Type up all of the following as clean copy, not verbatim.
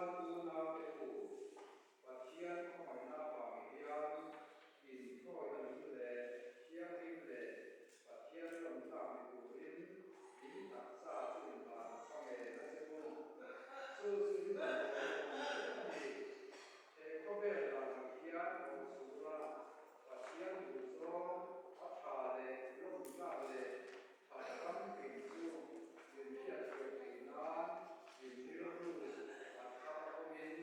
Tichuan, unaute u, Pathian khawngaihna avang hian inthawina nung leh thianghlim leh Pathian lawmtlak ni turin in taksa chu inhlan ka ngen a che u. Chu chu in rawngbawlna awm reng a ni. He khawvel dan ang hian awm suh la, Pathian duhzawng a tha leh lawmtlak leh that famkim chu in hriatchhuah theih nan in rilru a thar awmin.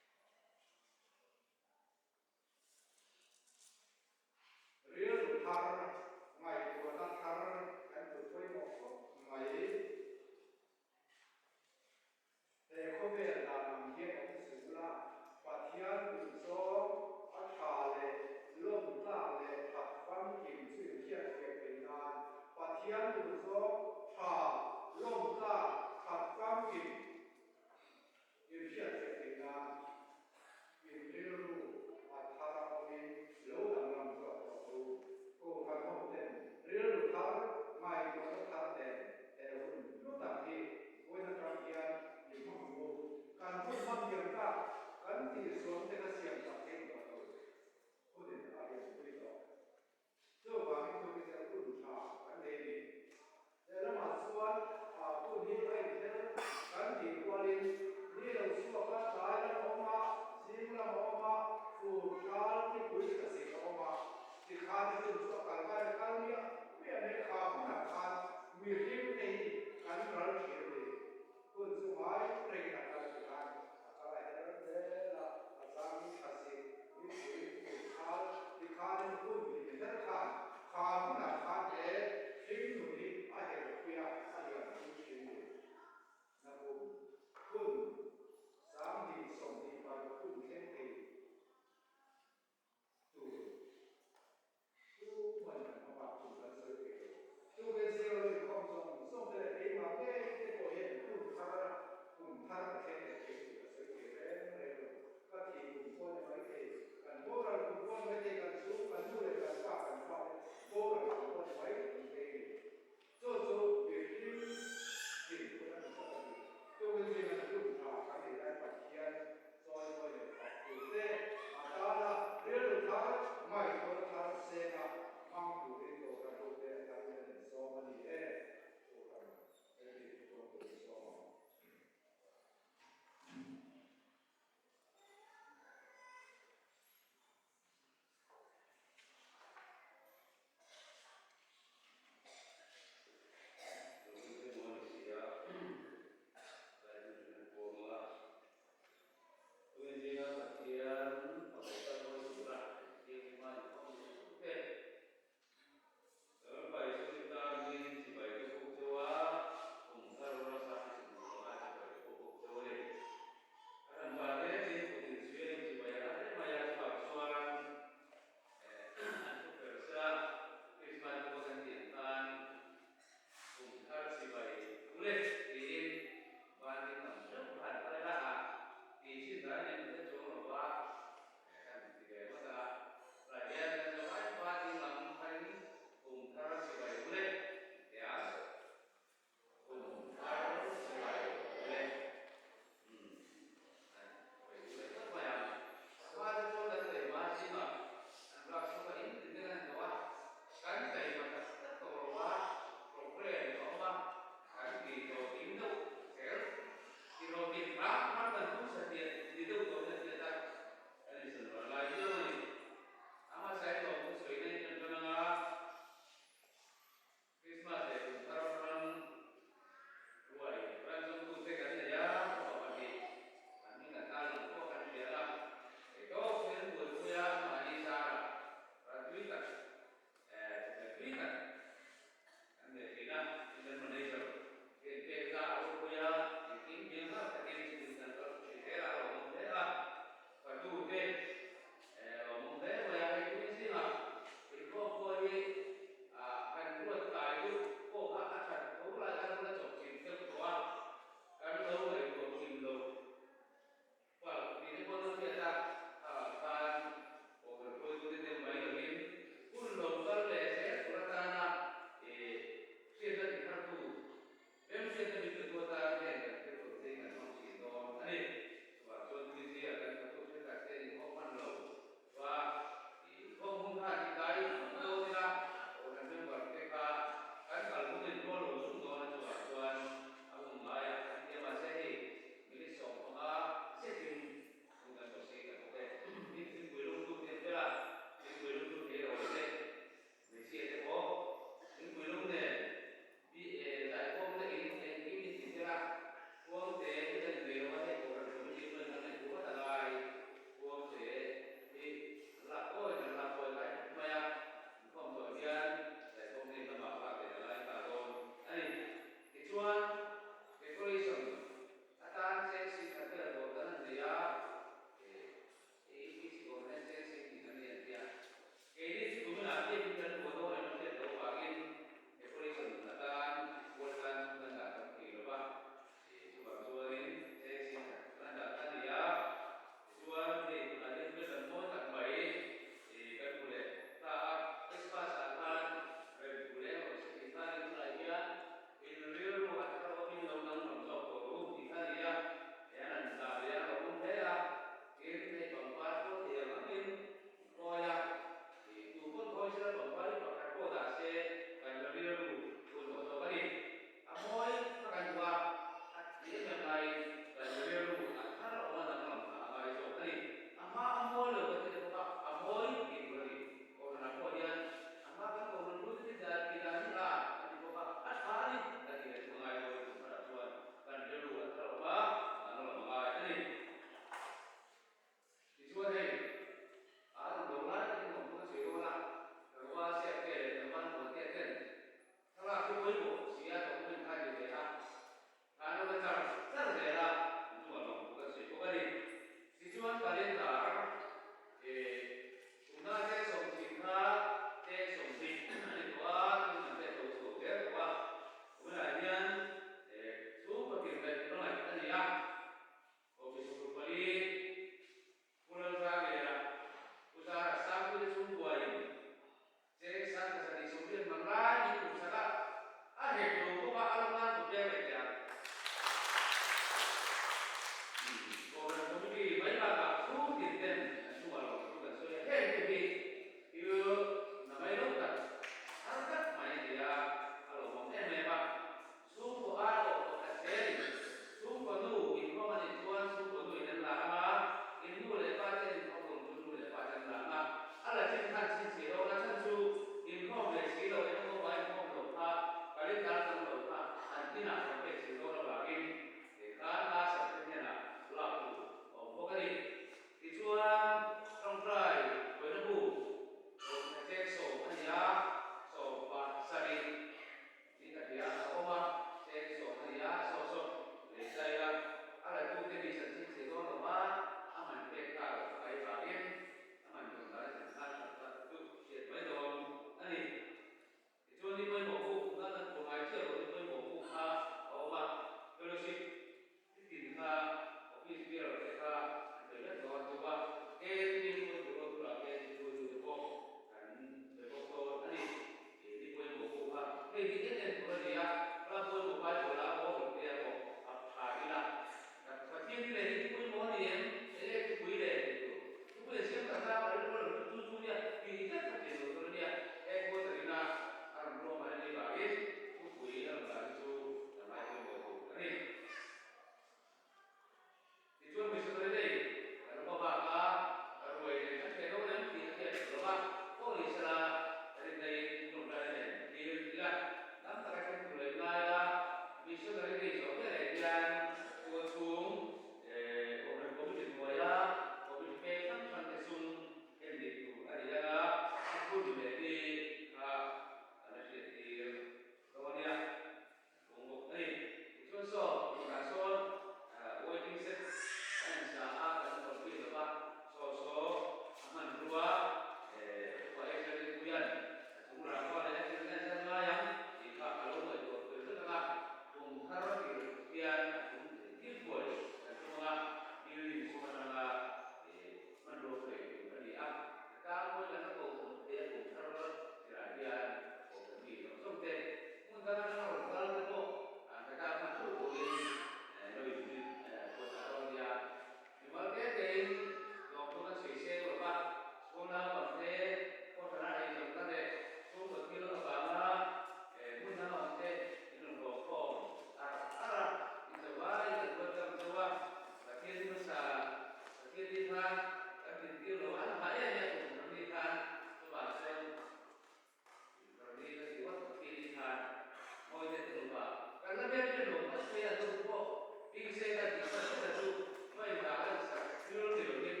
Bingse ka tih hman hret a chu hnuai hna a insak thil ni lovin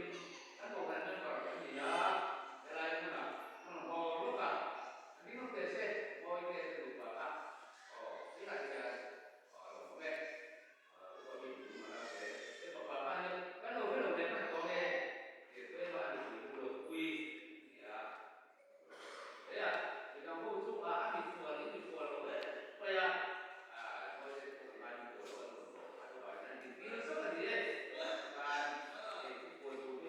kan kohhran member kan ni a, helai hmunah hmun haw lawk a, a hming awm teh se, mawi te ka duh pah a, aw tunah hian aw a lo awm e, aw upa bik tum a la ve, he fapa khan hian kan lo hre lo leh hman tawh nge tih tlem a a nupui hu lo pui a ni a. Heia, midang ho chu a a mikhual i mikhual lo em mai a, ah mawi te pawh ngai mikhual lo an awm tawh a, chuvangin an intir zawk a ni e, tikhan hei thu puan tur hi.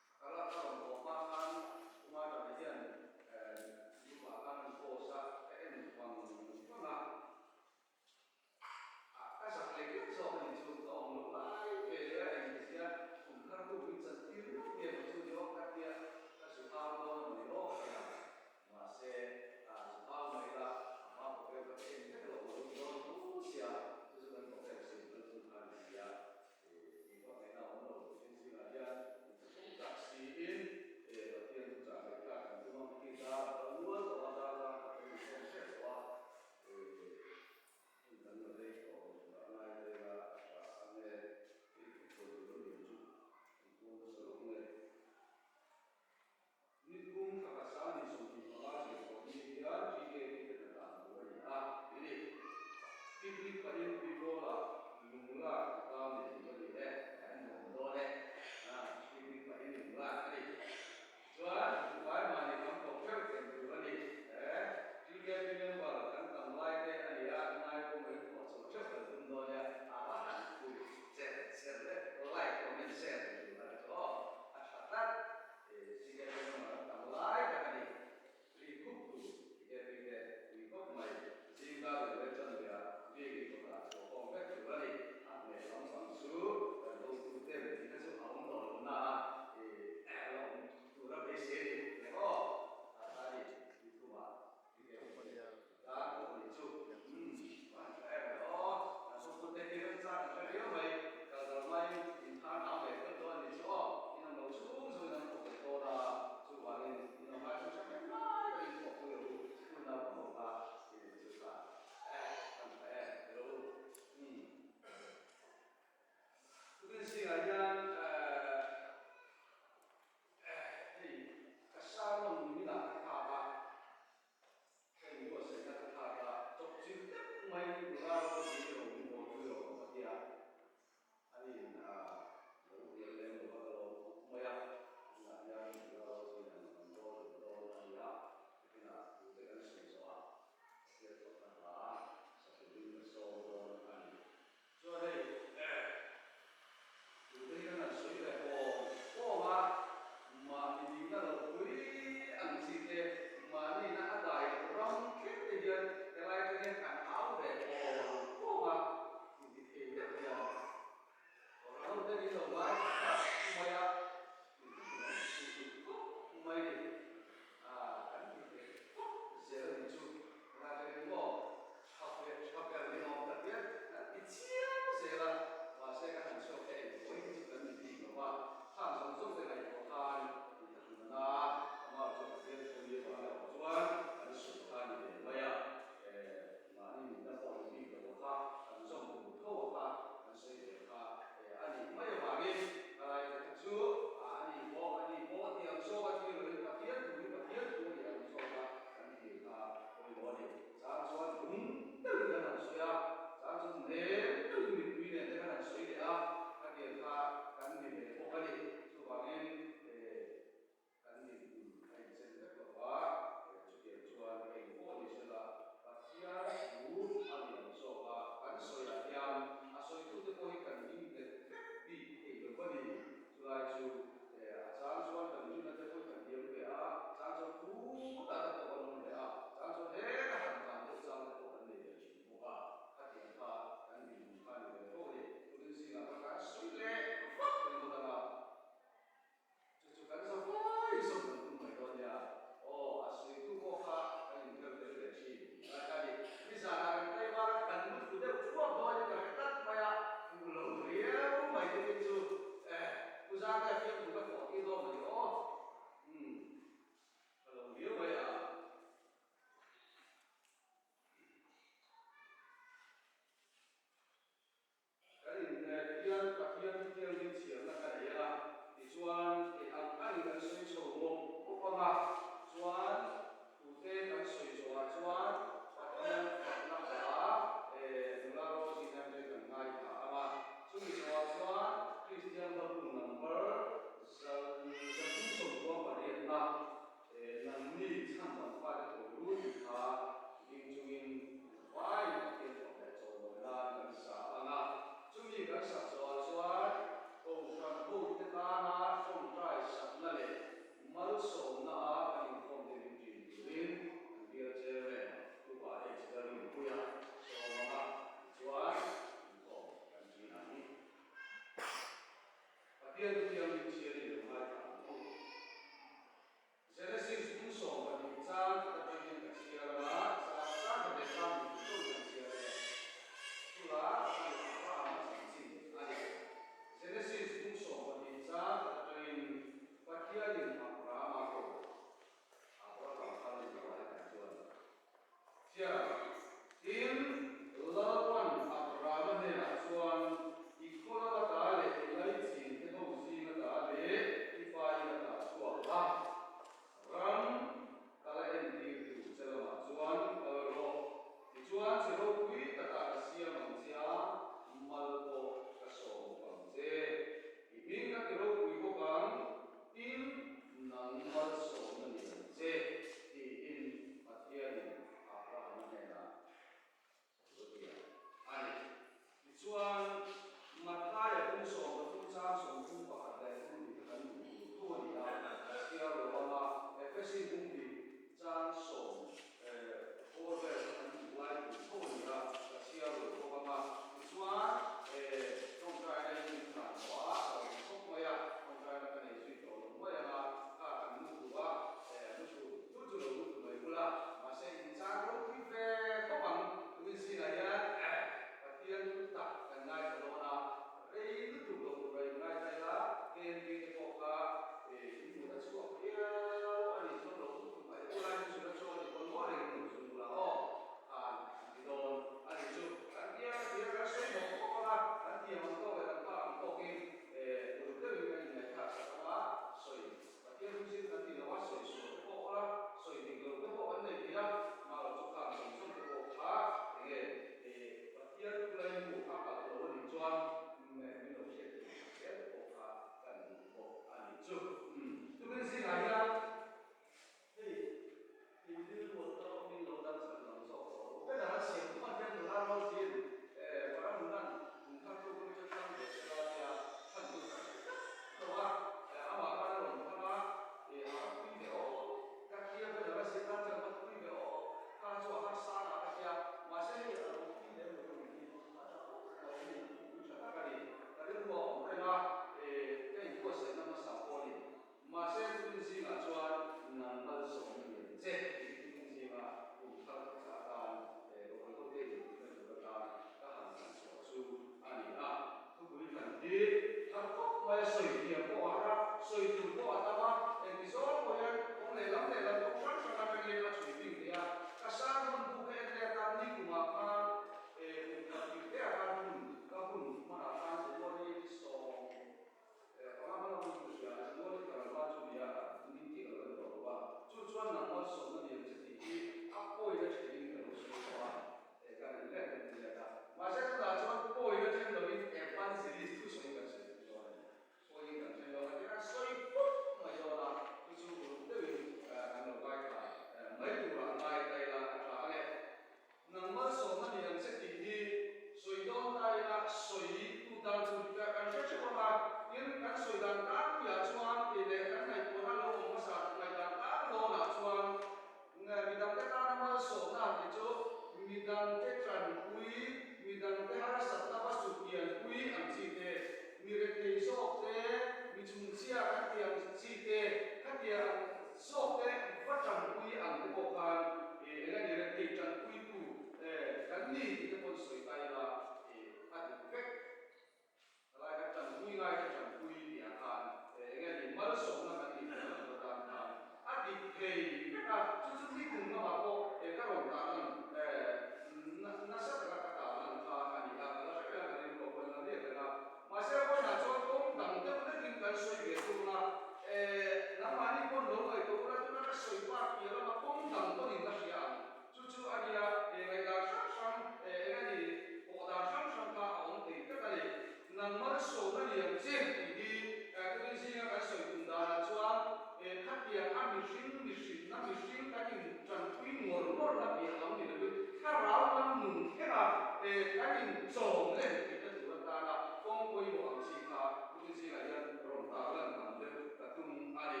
thute zingah hian rawn tarlan tam deuh ka tum a ni.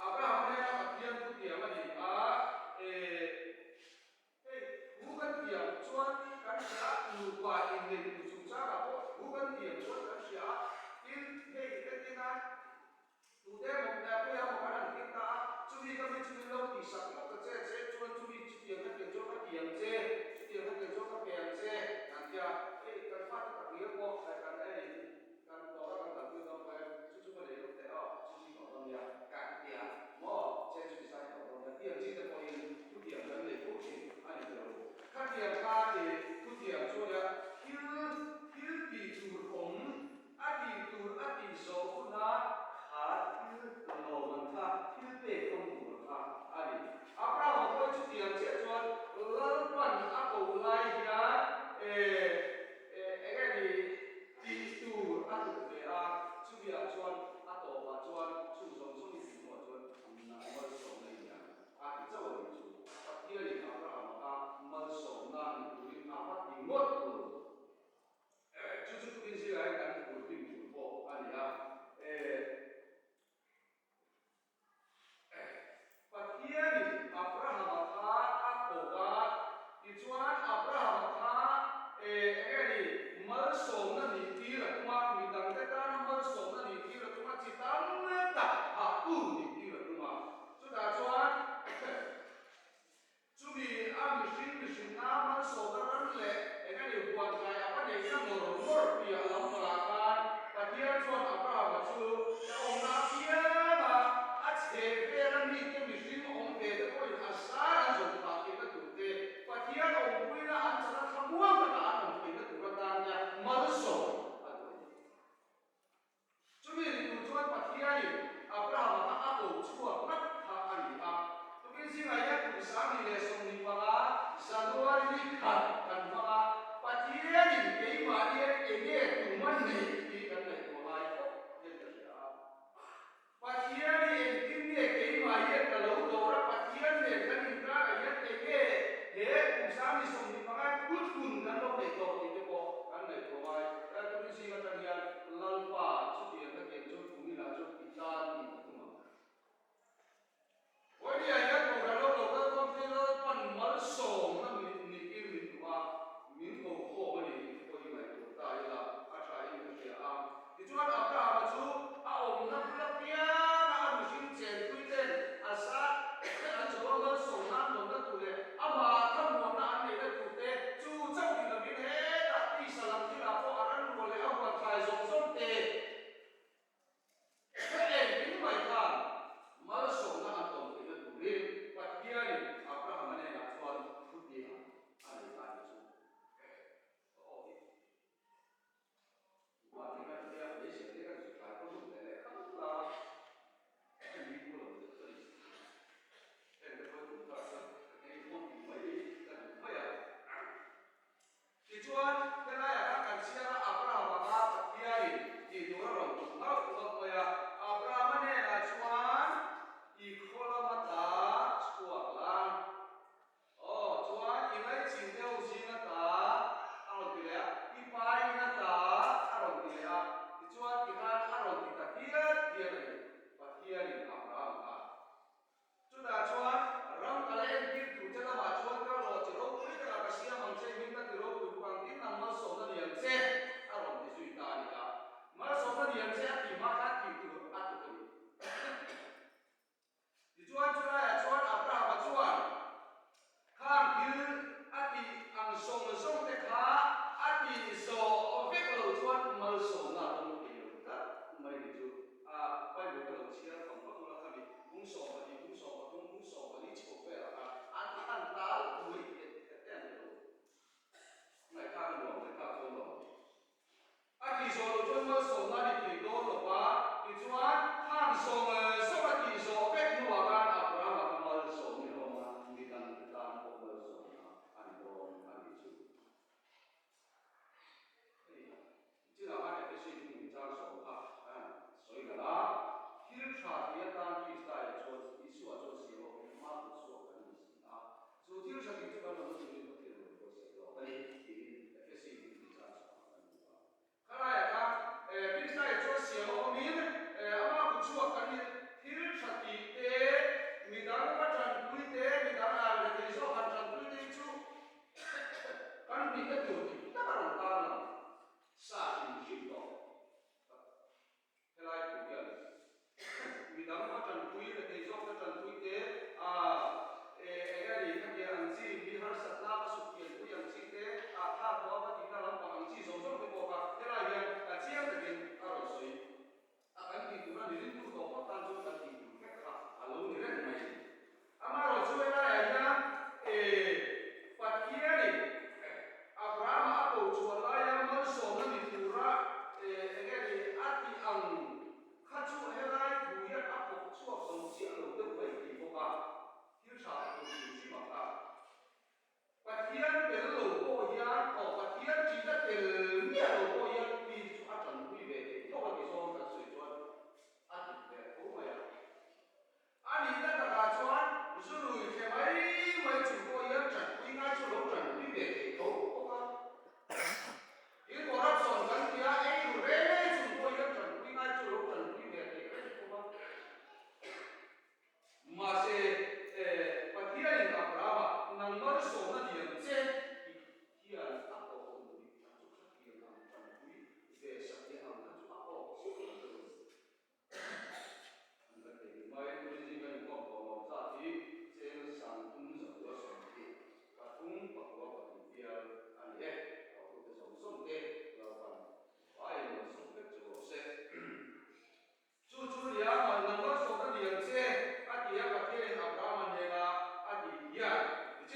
Abraham hnena Pathian thutiam a ni a, eh, hei thu kan tiam chuan kan hria a, nupa innei tur chungchangah pawh thu kan tiam chuan kan hria a, tin, hei entirna Tute emaw khawi emaw kan han hlim ta a, chumi ka mi chu min lo tihsak lawk ta che che chuan chumi chutiang ka tiang chuan ka ti ang che, chutiang ka tiang chuan ka pe ang che kan ti a, hei kan fate tak ngial pawh kan ei kan dawr a kan kalpui dawn pawh e.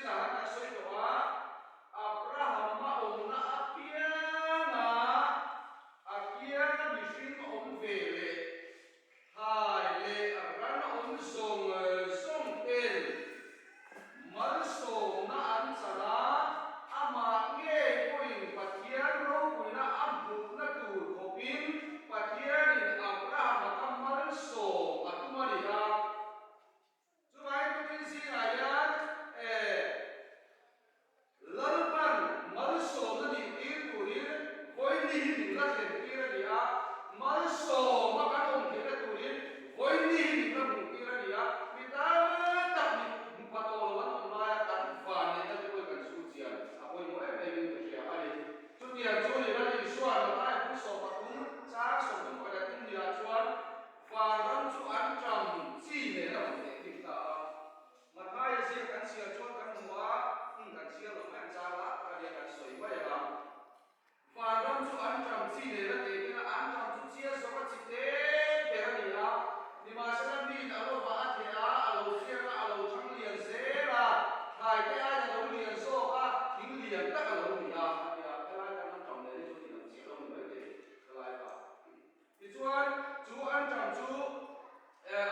Nichinah khan kan sawi tawh a, Abrahama awmna apianga a kianga mihring awm ve leh thlai leh ran awm zawng zawng ten malsawmna an chan a, amah ngei pawhin Pathian ropuina a hmuhna tur khawpin Pathianin Abrahama kha malsawm a tum a ni a. Chuvangin tukin zingah hian eh Lalpan malsawmna nih tir turin vawiinni hi min la thlen tir a ni a, malsawma kan awm theihna turin vawiinni hi min la hmuh tir a ni a, mi tam tak mit hmu pha tawh lo an awm laia kan van neihna te pawhin kan chhut chian a pawimawh em em in ka hria a ni. Chutiang chu ni Lal Isua Mathaia phun 13 chang 31 tum niah chuan Vanram chu an ṭam chi nen a rawn tehkhin ta a. Mathaia ziak kan chhiar chuan kan hmu a, hmun kan chhiar lo mai an chang lah tak a nia kan sawi mai ang a. Vanram chu an ṭam chi nen a tehkhin a, an ṭam chu chiar zawk a chi te ber a ni a. Nimahsela miin a lova a theh a, a lo hriak a, a lo ṭhang lian zel a, thlai te aiin a lo lian zawk a, thing lian tak a lo ni a, a ti a. Helai kan an ṭam nen hi chuan inang chiah lo ni mai thei, helai kha. Tichuan, chu an ṭam chu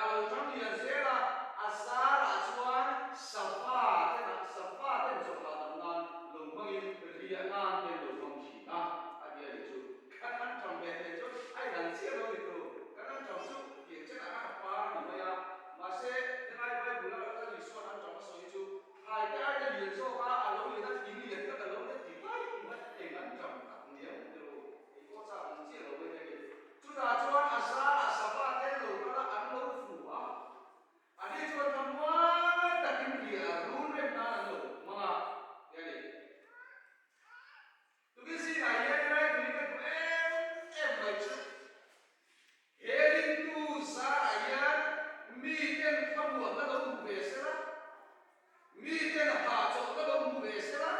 a lo ṭang lian zel a, a zarah chuan sava ten a sava ten chawhlah dam nan lo hmangin riah nan te an lo hmang ṭhin a, a ti a nih chu. Kan an ṭam ve thei chuan a inang chiah lo ni tu. Kan an ṭam chu pian chenah khan a par a ni mai a, mahse helai Bible a Lal Isua'n an ṭam a sawi chu thlai te aina lian zawk a, a lo lian a, thing lian tak a lo ni a ti mai mai a, eng an ṭam tak niang tiraw? Ei pawh chak ang chiah lo mai hei. Chutah chuan a zarah sava te an lo kal a, an lo fu a. Ani chuan thlamuan takin riah run rem nan an lo hmang a, ti a ni. Tukin zingah hian helai tui ka duh em em mai chu. He ringtu zarah hian miten thlamuanna lo hmu ve sela, miten hahchawlhna lo hmu ve sela,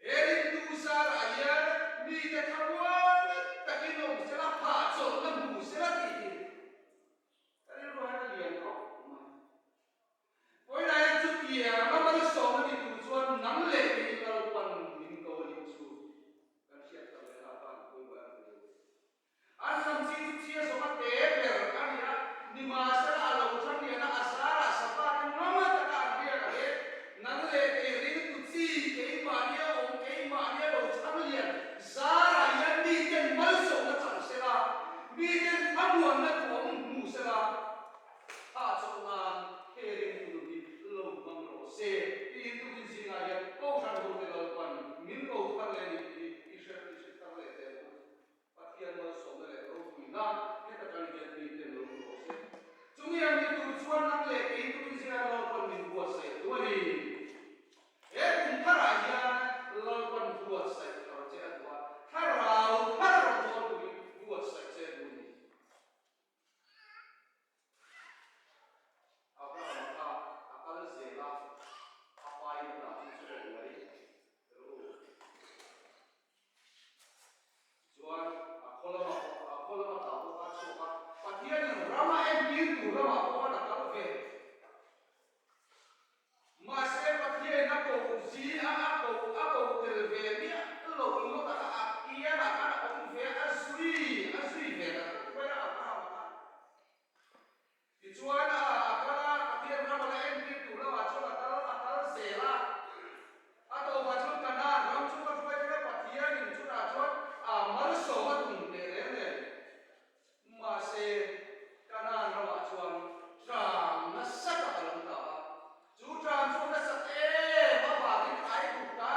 He ringtu zarah hian mite thlamuan takin awm sela, hahchawlhna hmu sela tih hi ka rilru hian a lian khawp mai. Vawiinah hian chutiang a malsawmna ni tur chuan nang leh kei Lalpan min ko a nih chu kan hriat thar leh a van pawimawh em em. An ram chi chu chhia zawng a te ber a ni a, nimahsela a lo thang lian a, a zarah sava te ngama taka an riak a he. Nang leh kei ringtu chi, keimahnia awm, keimahnia lo thang lian zarah hian miten malsawmna chang sela, miten thlamuanna duhawm hmu sela, thah chawlh nan he ringtu nun hi lo hmang rawh se tiin tukin zingah hian Kohhran hote Lalpan min ko thar leh a ni tih hi i hre i hre thar leh teh ang u. Pathian malsawmna leh ropuina heta tang hian mi ten lo hmu rawh se. Chumi ang ni tur chuan nang leh kei tukin zingah Lalpan min buatsaih duh a ni. He kum tharah hian Lalpan buatsaih thar che a duh a, thlarau thar rawn dawn turin buatsaih che a duh a ni. Abrahama kha a kal zel a, a pain a dah chu chu a uai rawh u. Tichuan, a khaw lama a khaw lama tah pawh kha a chhuak a, Pathianin rama entir tur lamah pawh khan a kal ve. Mahse, Pathianin a koh zi a, a koh a koh tel ve miah lo ngawt a kha a kianah khan a awm ve a, a zui a zui ve ta tawp mai a Abrahama kha. Tichuan, a a kal a, Pathian ram a la entir tur lamah chuan a kal a kal zel a. A tawpah chuan Kanaan ram chu ka hruai tir a, Pathianin chutah chuan a malsawm a tum teh reng nen. Mahse, Kanaan ramah chuan ṭam nasa tak a lo ta a. Chu ṭam chu a nasat em avangin Aigupta.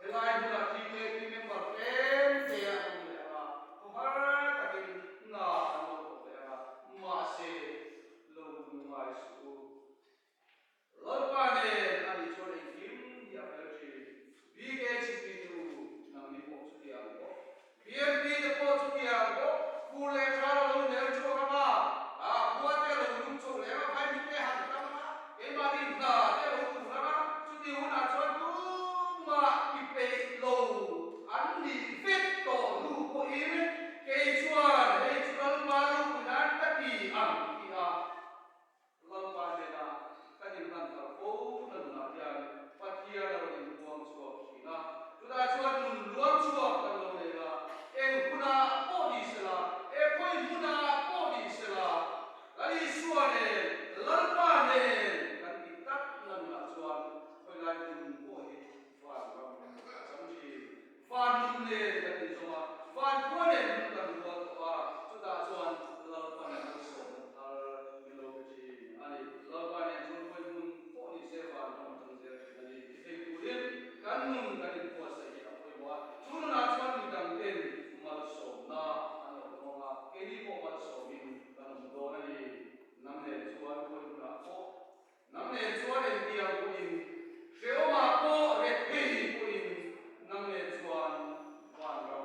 Helai hmunah TKP member tlem te an awm leh ang a, khawhar takin hna an lo thawk leh ang a, mahse lo ngai suh u. Lalpa nen a nih chuan engkim hi a fel thin. BKHP te u nangni pawh chutiang bawk. BMP te pawh chutiang bawk. Fur leh thal a lo ner chhuak ang a, a khua te a lo lum chho leh ang a, vaimim te han tam ang a, keimahni hna te a lo tur ang a, chuti hunah chuan tumah ti peih lo an nih vek tawh hnu pawhin kei chuan hei chu Lalpa ropui nan ka ti ang tih a Lalpa hnena kan inhlan thar fo na nunah hian Pathian a rawn inpuang chhuak thin a, chutah chuan nun luang chhuak kan lo nei a, eng hunah pawh ni sela, e khawi hmunah pawh ni sela, Lal Isua nen, Lalpa nen kan tih tak na nunah chuan khawilai hmun pawh hi van ram a chang thin. Van nun nen kan inzawm a, van khua nen nun kan rual tawh a, chutah chuan Lalpan malsawmna thar min lo pe thin a ni. Lalpa nen chuan khawi hmun pawh ni se van ram a chang zel thin a ni ti thei turin kan nun kan inbuatsaih hi a pawimawh a, chu nunah chuan midang ten malsawmna an lo dawng a, keini pawh malsawmin kan awm dawn a ni. Nang nen chuan khawi hmunah pawh Nang nen chuan engtiang pawhin, hrehawmah pawh ret phei pawhin nang nen chuan vanram.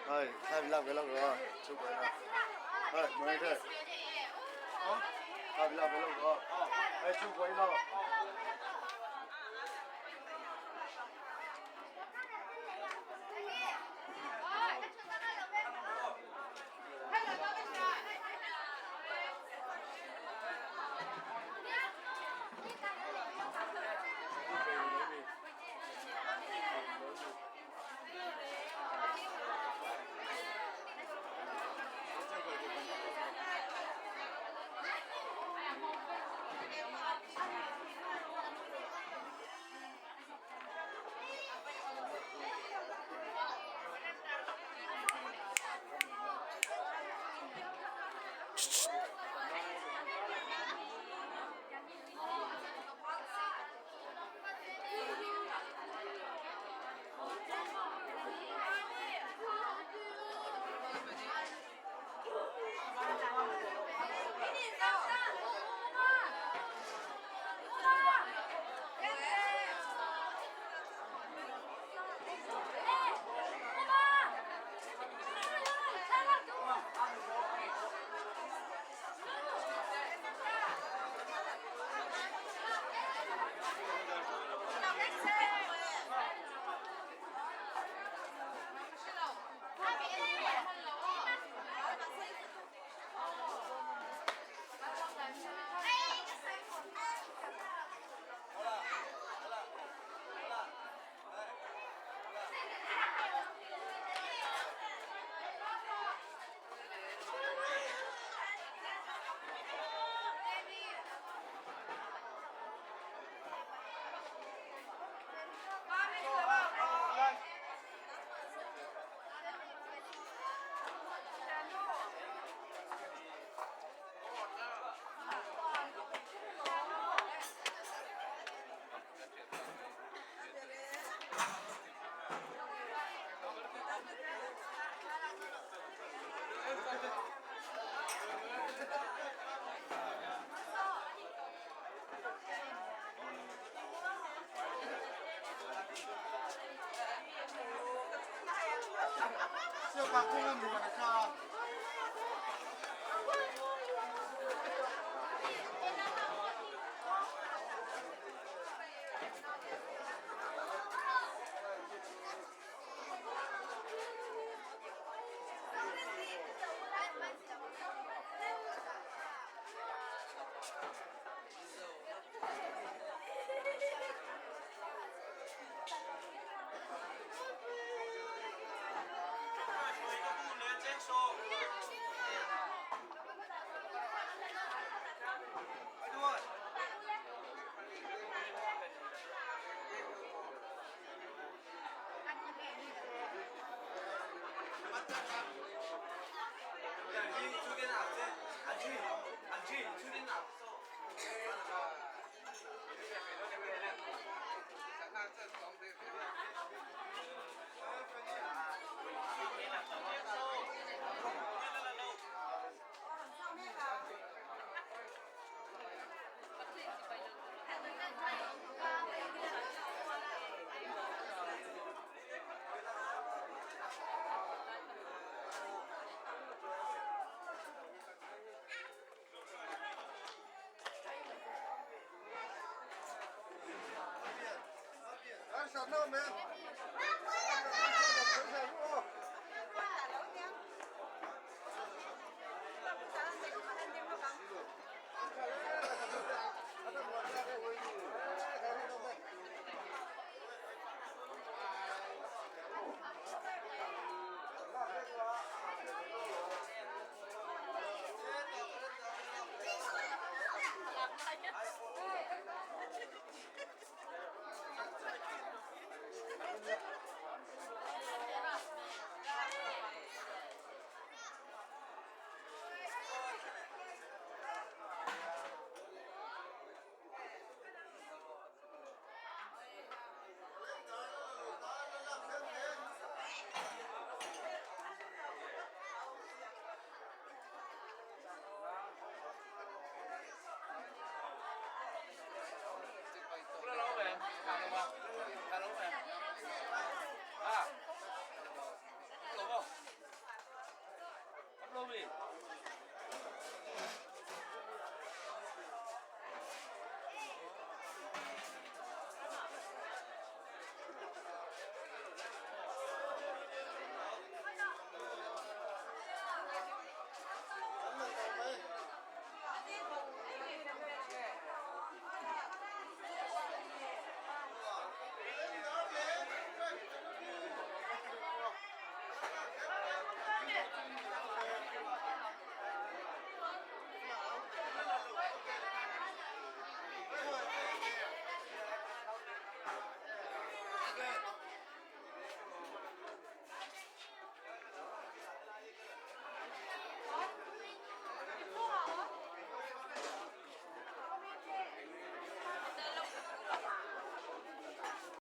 Hei, khai vlog vlog rồi, chụp rồi. Hei, mời thế. Khai vlog vlog rồi. Hei, chụp quay lo. Sawi sat na awm em?